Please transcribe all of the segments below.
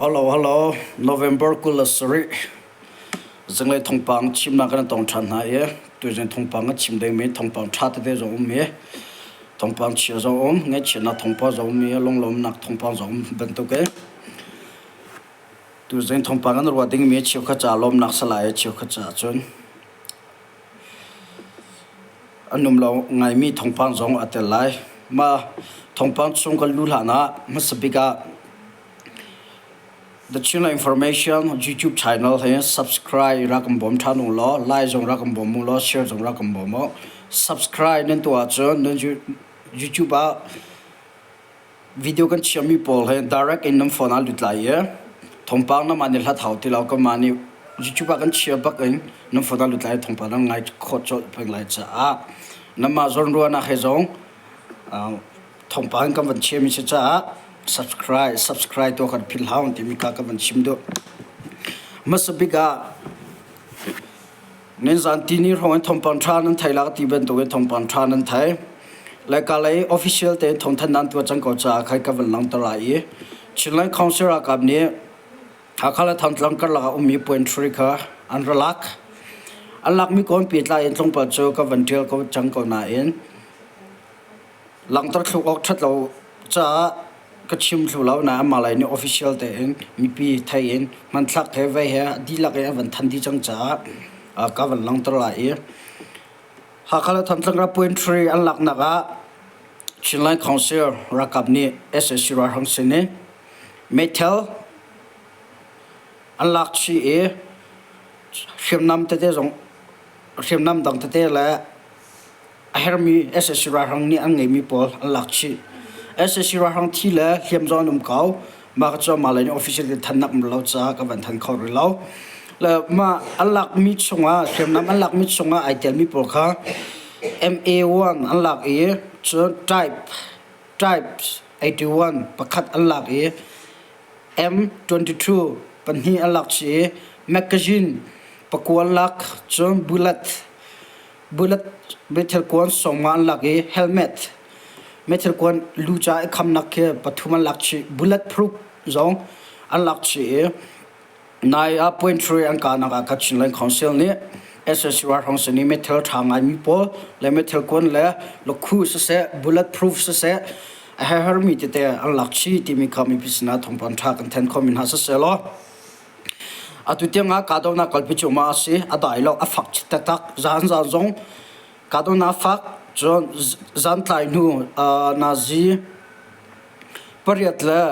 Hello, hello. November 27 zinglei thawngpang chimnak kan tong ṭhan hna i tuzing thawngpang kan chim dingmi thawngpang ṭha tete zong um i thawngpang chia zong um, ngaihchiatnak thawngpang zong um i lunglawmnak thawngpang zong um bantuk i tuzing thawngpang kan ruah dingmi cheukhat ca lawmnak salai i cheukhat ca cun a num lo ngaimi thawngpang zong a tel lai. Mah thawngpang chung kan luh hlan ah hmasa bik ah The Chinland Information YouTube channel hi subscribe rak kan bawm ṭhan u law, like zong rak kan bawm u law, share zong rak kan bawm u. Subscribe nan tuah ahcun nan YouTube ah video kan chiahmi pawl hi direct in nan phone ah lut lai i thawngpang nan mah nih hlat hau ti lo kanmah nih YouTube ah kan chia bak in nan phone ah lut lai i thawngpang nan ngai khawh colh peng lai caah nanmah zawnruahnak he zong thawngpang kan van chiahmi si caah subscribe subscribe tuah kan philh hau timi kha kan van chim duh. Hmasa bik ah Ninzan tini hrawng in thawngpang ṭha nan thei lak ti bantukin thawngpang ṭha nan thei. Le ka lei official tein thawngthan nan tuah cang ko caah khai ka van langhter lai i Chinland Council ralkap nih Hakha le Thantlang karlak ah ummi point 3 kha an ra lak. An lakmi kawn pehtlai in tlawmpal cu ka van ṭial ko cang ko nain Langhter thluk awk ṭhat lo caah ka chim thlu lo nain amah lei nih official tein mipi thei in hmanthlak he vei he dihlak in a van than dih cang caah ka van langhter lai i Hakha le Thantlang ram point 3 an laknak ah Chinland Council ralkap nih sac ralhrang sin in meithal an lak chih i hriamnam tete zong hriamnam dang tete le a hermi sac ralhrang nih an ngeimi pawl an lak chih. sac ralhrang thi le hliam zong an um ko. Mah ka cu mah lei nih official in thannak um lo caah ka van than kho rih lo. Le mah an lakmi chungah hriamnam an lakmi chungah ai telmi pawl kha MA1 an lak i cun type types 81 pakhat an lak i M22 pahnih an lak chih i magazine pakua lak cun bullet Bullet meithal kuan sawmnga an lak i helmet meithal kuan lu ca i khamnak khi pathum an lak chih. Bullet proof zong an lak chih i nai ah point 3 an kahnak ah kha Chinland Council nih SSC ralhrang sin i meithal ṭha ngaimi pawl le meithal kuan le lakhu siseh bullet proof siseh a herhermi tete an lak chih timi kha mipi sinah thawngpang ṭha kan then khomi hna siseh law Atu tiangah kahdohnak kalpi cuahmah a si. A dai lo, a fak taktak. Zan zan zong kahdohnak fak. Cun zantlai hnu nazi pariat le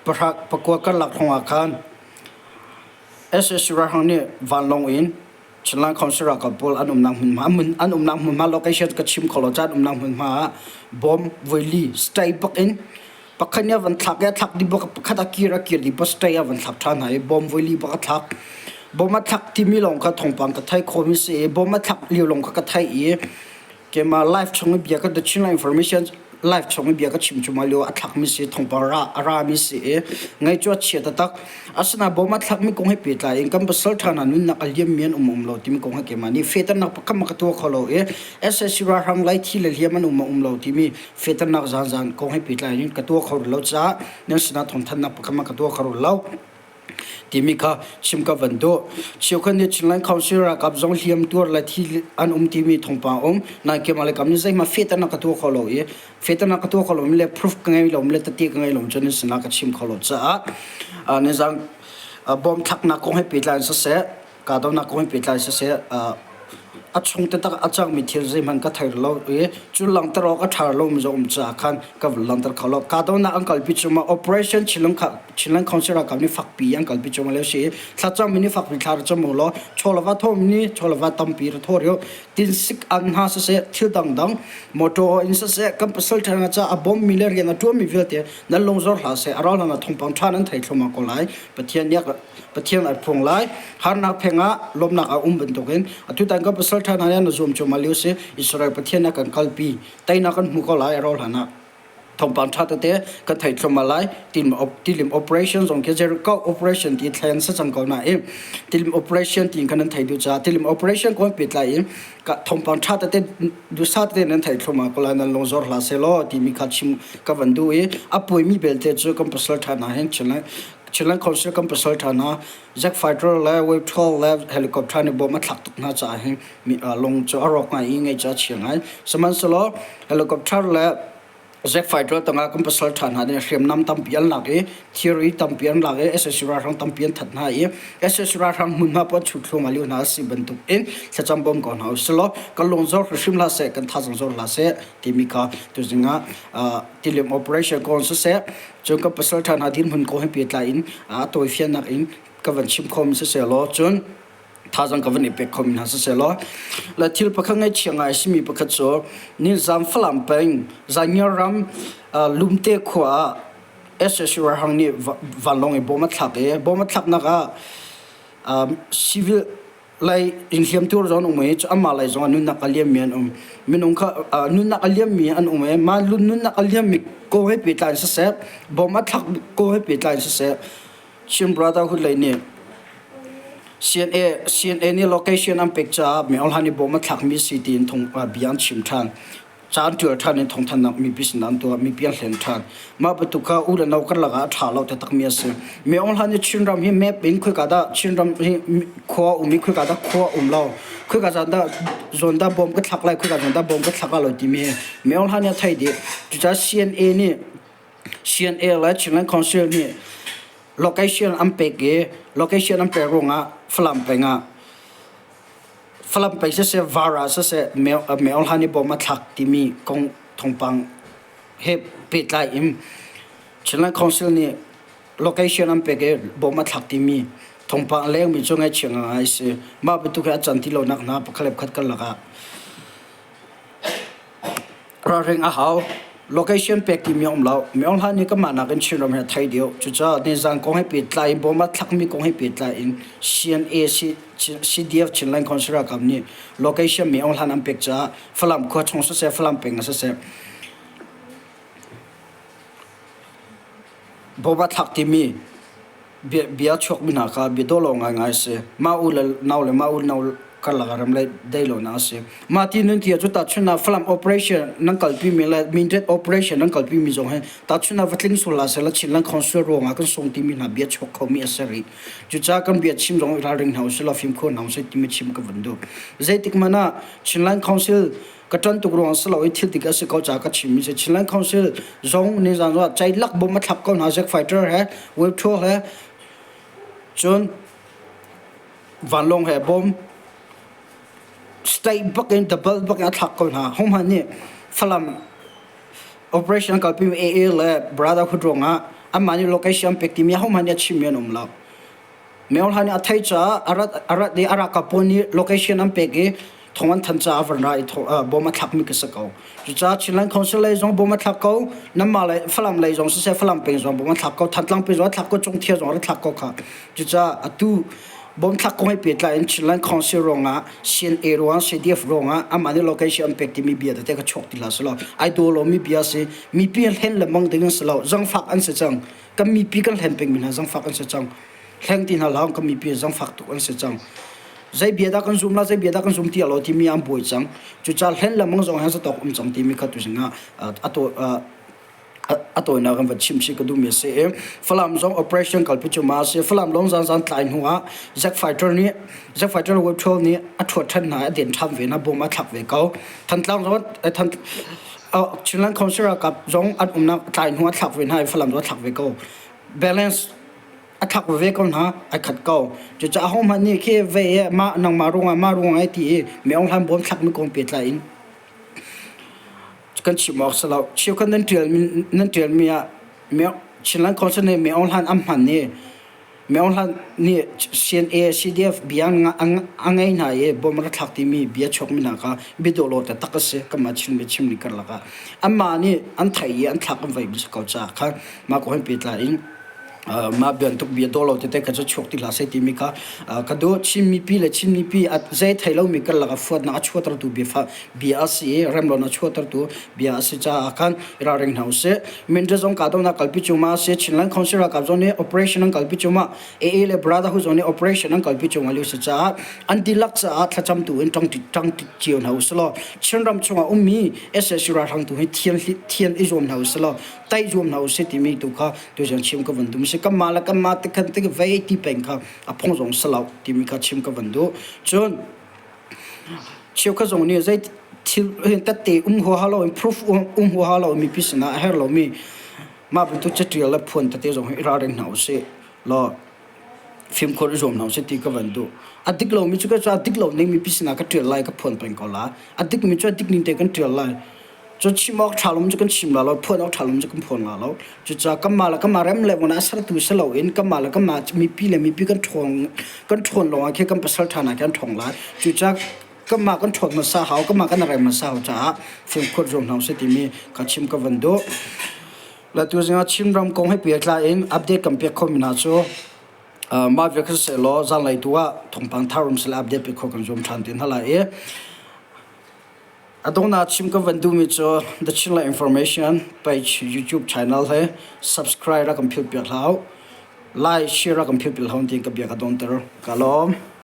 pahra pakua karlak hrawngah khan sac ralhrang nih vanlawng in Chinland Council ralkap pawl an umnak hmunhma an umnak hmunhma location ka chim kho lo caan umnak hmunhma ah bomb voili stay bak in pakhat nih a van thlak i a thlak dih bak pakhat a kir a kir dih bak stay a van thlak ṭhan hna i bom voili bak a thlak bom a thlak timi lawng kha thawngpang ka thei khomi si i bom a thlak lio lawng kha ka theih i keimah live chung i bia ka the Chinland information live chung i bia ka chim cu lio a thlakmi si thawngpang ra a rami si i ngai cu a chia taktak asina bom a thlakmi kong he pehtlai in kan pasal ṭha hna nunnak a liammi an um um lo timi kong he keimah nih fehternak pakhat ma ka tuah kho lo i sac ralhrang lai thi le hliam an um um lo timi fehternak zaanzaan kong he pehtlai in ka tuah kho lo caah nan sinah thawngthanhnak pakhat ma ka tuah kho lo timi kha chim ka van duh. Cheukhat nih Chinland Council ralkap zong hliam tuar le thi an um timi thawngpang um. Nain keimah le kam nih zeihmanh fehternak ka tuah kho lo i fehternak ka tuah kho lo le proof ka ngei lo le tati ka ngei lo cun nan sinah ka chim kho lo caah nizang bom thlaknak kong he pehtlai in siseh kahdohnak kong he pehtlai siseh a chung taktak a cangmi thil zeihmanh ka thei lo i cu langhter awk a ṭha lomi zong um caah khan ka vun langhter kho lo. Kahdohnak an kalpi cungah Operation Chinland Council ralkap nih fakpi an kalpi cungah le si i thlacammi nih fakpi thla ra cam u law chawlava thawmi nih chawlava tampi ra thawh rih u. Tinsik an hna siseh thil dangdang motor in siseh kan pasal ṭha caah a bawmmi le rian a ṭuanmi vialte nan lung zor hlah seh a ral hlan ah thawngpang ṭha nan thei thluahmah ko lai. Pathian nih Pathian ai phuang lai. Harnak pheng ah lawmnak a um bantukin atutan kan pasal ṭha hna nih na zuam cuahmah lio si Israel Pathian a kan kalpi teinak kan hmu ko lai a ro hlan ah thawngpang ṭha tete kan thei thluahmah lai tilim operation zong khi Jericho operation ti thlen sa cang ko nain tilim operation ti kan nan thei duh caah tilim operation kon pehtlai in thawngpang ṭha tete duhsah tete nan thei thluahmah ko lai nan lung zor hlah seh law timi kha chim ka van duh i a puaimi belte cu kan pasal ṭha hna hin chin. Chinland Council kan pasal ṭha hna Jet fighter le Wave 12 le helicopter nih bom a thlak tuk hna caah hin lung cu a rawk ngai i ngaih cu a chia ngai. Sihmanhsehlaw helicopter le jet fighter tangah kan pasal ṭha hna nih hriamnam tampi an lak i thilri tampi an lak i sac ralhrang tampi an that hna i sac ralhrang hmunhma paoh chut thluahmah lio hna a si bantuk in thlacam bawm ko hna usilaw kan lung zor hrimhrim hlah seh kan thazaang zor hlah seh timi kha tuzing ah tilim operation kong siseh cun kan pasal ṭha hna dirhmun kong he pehtlai in a tawifiannak in ka van chim khomi siseh law cun thazaang ka van i pek khomi hna siseh law le thil pakhat ngaihchia ngai a simi pakhat cu nizan Falam peng Zaingyar ram Lumte khua ah sac ralhrang nih vanlawng i bom a thlak i bom a thlaknak ah civil lei in hliamtuar zong an um i amah lei zong ah nunnak a liammi an um. Minung kha nunnak a liammi an um i mah nunnak a liammi kong he pehtlai in siseh, bom a thlak kong he pehtlai in siseh, Chin Brotherhood lei nih CNA CNA nih location an pek caah Myo Hlan i bom a thlakmi si tiin thong bia an chim ṭhan. Ca an ṭial ṭhan i thawngthanhnak mipi sinah an tuah, mipi an hlen ṭhan. Mah bantuk kha u le no karlak ah a ṭha lo taktakmi a si. Myo Hlan i Chinram hi map in khoika dah Chinram hi khua um i khoika dah khua um lo, khoika zawn dah zawn dah bom ka thlak lai, khoika zawn dah bom ka thlak lai lo timi hi Myo Hlan nih a theih dih. Cucaah CNA nih CNA le Chinland Council nih location an pek i location an pek ruangah Falam peng ah Falam peng siseh Vara siseh Myo Hlan i bom a thlak timi kong thawngpang he pehtlai in Chinland Council nih location an pek i bom a thlak timi thawngpang a lengmi cu ngaihchia ngai a si. Mah bantuk hi a can ti lonak hna pakhat le pakhat karlak ah Ralring a hau. Location pek timi a um lo. Myo Hlan nih kanmah nakin Chinram hi a thei deuh. Cucaah nizan kong he pehtlai in bom a thlakmi kong he pehtlai in CNA CDF Chinland Council ralkap nih location Myo Hlan an pek caah Falam khua chung siseh, Falam peng ah siseh bom a thlak timi bia chuakmi hna kha bia dawh lo ngaingai a si. Mah u le nau le mah u nau karlak ah rem le dei lonak a si. Mah ti nun ti ah cu tahchunh ah Falam operation nan kalpimi le Mindat operation nan kalpimi zong hi tahchunh ah va tling sual hlah seh Chinland Council ruangah kan sung timi hna bia chuak khomi a si rih. Cucaah kan bia chim zong i ralring hna usih law fimkhur hna usih timi chim ka vun duh. Zeitik hmanh ah Chinland Council ka ṭan tuk ruang si lo i thil dik a si ko caah ka chimmi si. Chinland Council zong nizan zong ah ceilak bom a thlak ko hna Zack Fighter he Wave 12 he cun vanlawng he bom state bak in double bak in a thlak ko hna. Hohmanh nih Falam operation kalpi AA le Brotherhood ruangah anmah nih location pek timi hohmanh nih a chimmi an um lo. Myo Hla nih a theih caah a rat a rat i a ralkap pawl nih location an pek i thong an than caah a van ra i bom a thlakmi ka si ko. Cucaah Chinland Council lei zong bom a thlak ko, nanmah lei Falam lei zong siseh Falam peng zong bom a thlak ko, Thantlang peng zong a thlak ko, Cungthia zong a rak thlak ko kha. Cucaah atu bom thlak kong he pehtlai in Chinland Council ruangah CNA ruangah CDF ruangah amah nih location an pek timi bia tete ka chuak ti hlah selaw ai daw lomi bia si mipi hlen lengmang ding an si lo zangfak an si cang kan mipi kan hlen pengmi hna zangfak an si cang hleng ti hna hlah kan mipi zangfak tuk an si cang zei bia dah kan zum la zei bia dah kan zum ti lo timi an buai cang cucaah hlen lengmang zong han satok um cang timi kha tu sinah a tawinak kan van chim si ka duhmi a si i Falam zong operation kalpi cu ma a si Falam lawng zan zan tlai hnu ah Zack Fighter nih Zack Fighter Web 12 nih a ṭhuat ṭhan hna a den ṭhan ve hna bom a thlak ve ko Thantlang zong Chinland Council ralkap zong an umnak tlai hnu a thlak ve hna i Falam zong a thlak ve ko. Balance a thlak ve ko hna, ai khat ko. Cucaah ahohmanh nih khi ve i mah nangmah ruangah mah ruangah ti i Myo Aung Hlaing bawm thlakmi kong pehtlai in kan chim awk si lo. Cheukhat nan ṭialmi nan ṭialmi ah Chinland Council nih Myo Aung Hlaing an hman i Myo Hlan nih CNA, CDF bia a ngei hna i bom a rak thlak timi bia chuakmi hna kha biadawh lo taktak a si. Kanmah Chinmi chimmi karlak ah. Anmah nih an theih i an thlak an veimi si ko caah khan mah kong hin pehtlai in mah bantuk bia dawh lo tete kha cu chuak ti hlah seh timi kha ka duh. Chin mipi le Chin mipi zei thei lomi karlak ah fuatnak a chuahtertu bia bia a si i remlonak a chuahtertu bia a si caah khan i ralring hna usih. Mindat zong kahdohnak kalpi cungah a si. Chinland Council ralkap zong nih operation an kalpi cungah AA le Brotherhood zong nih operation an kalpi cungah lio si caah an dihlak caah thlacam tu in ṭang ṭang cio hna usih law Chinram chungah ummi sac ralhrang tu hi thian thian i zuam hna usih law taih zuam hna usih timi tu kha tuzan chim ka van dum. si. Kanmah le kanmah tikhan tik vei ti peng kha a phung zong si lo timi kha chim ka van duh. Cun cheukhat zong nih zei thil tette um huaha lo in proof um huaha lo mipi sinah a herh lomi mah bantuk catial le phuan tete zong hi i ralring hna usih law fimkhur i zuam hna usih ti ka van duh. A dik lomi cu ka dik lo ning mipi sinah ka ṭial lai ka phuan peng ko lai. A dikmi cu a dik ning te kan ṭial lai. Cu chim awk ṭha lo cu kan chim la lo, phuan awk ṭha lo cu kan phuan la lo. Cucaah kanmah le kanmah rem le vun a sertu si loin kanmah le kanmah mipi le mipi kan ṭhawn kan ṭhawn lawngah khi kan pasal ṭha hna khi an ṭhawng lai. Cucaah kanmah kan ṭhawn hmasa hau, kanmah kan rem hmasa hau caah fimkhur zuam hna usih timi ka chim ka van duh. Le tu zingah Chinram kong he pehtlai in update kan pek khomi hna cu mah vial kha siseh law zanlei tu ah thawngpang thar um seh update pek khawh kan zuam ṭhan te hna lai i a donghnak chim kan van duhmi cu The Chinland Information page YouTube channel he subscribe rak kan philh piak hlah u. Like, share rak kan philh piak hlah u tiin ka bia ka donter. Ka lawm.